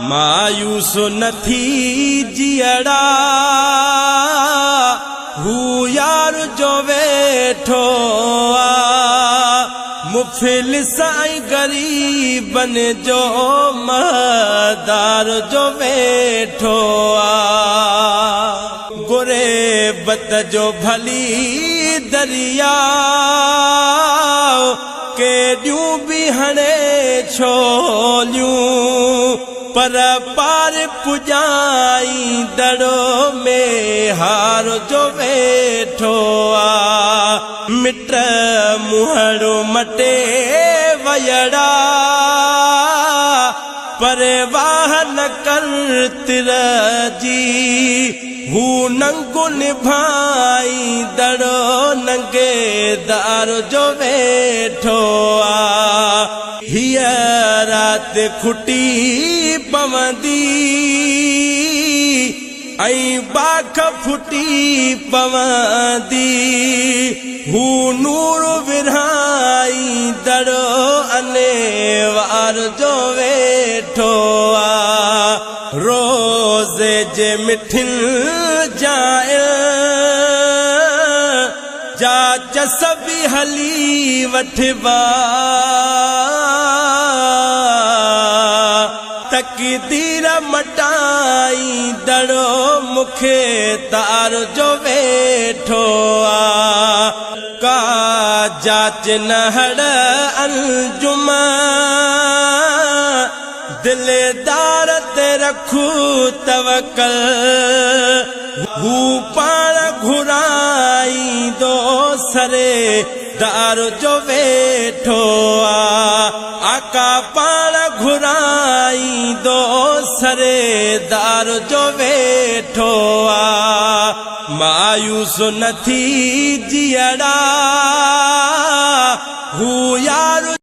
مايوس نه ٿي جيئڙا، هو يار جو ويٺو آ. مفلس ۽ غريبن جو مهدار جو ويٺو آ. غريبت جو ڀلي درياء ڪيڏيون به هڻي ڇوليون، پر پار پڄائيندڙ ميهار جو ويٺو آ. مٽ منهڙو مٽي ويڙا، پر واهه نه ڪر تر جي. هو ننگ نڀائيندڙ ننگيدار جو ويٺو آ. هيء رات کٽي پوندي ۽ باک ڦٽي پوندي. هو نور ورهائيندڙ انوار جو ويٺو آ. روزي جي مٺين جاين جا چس به هلي وٺبا. تقدير مٽائيندڙ مونکي تار جو ويٺو آ. ڪا جاچ نه هڙ انجم، دلدار تي رک توڪل. هو پاڻ گهرائيندو سري دار جو ويٺو آ. آقا پاڻ گهرائيندو سري دار جو ويٺو آ. مايوس نه ٿي جيئڙا.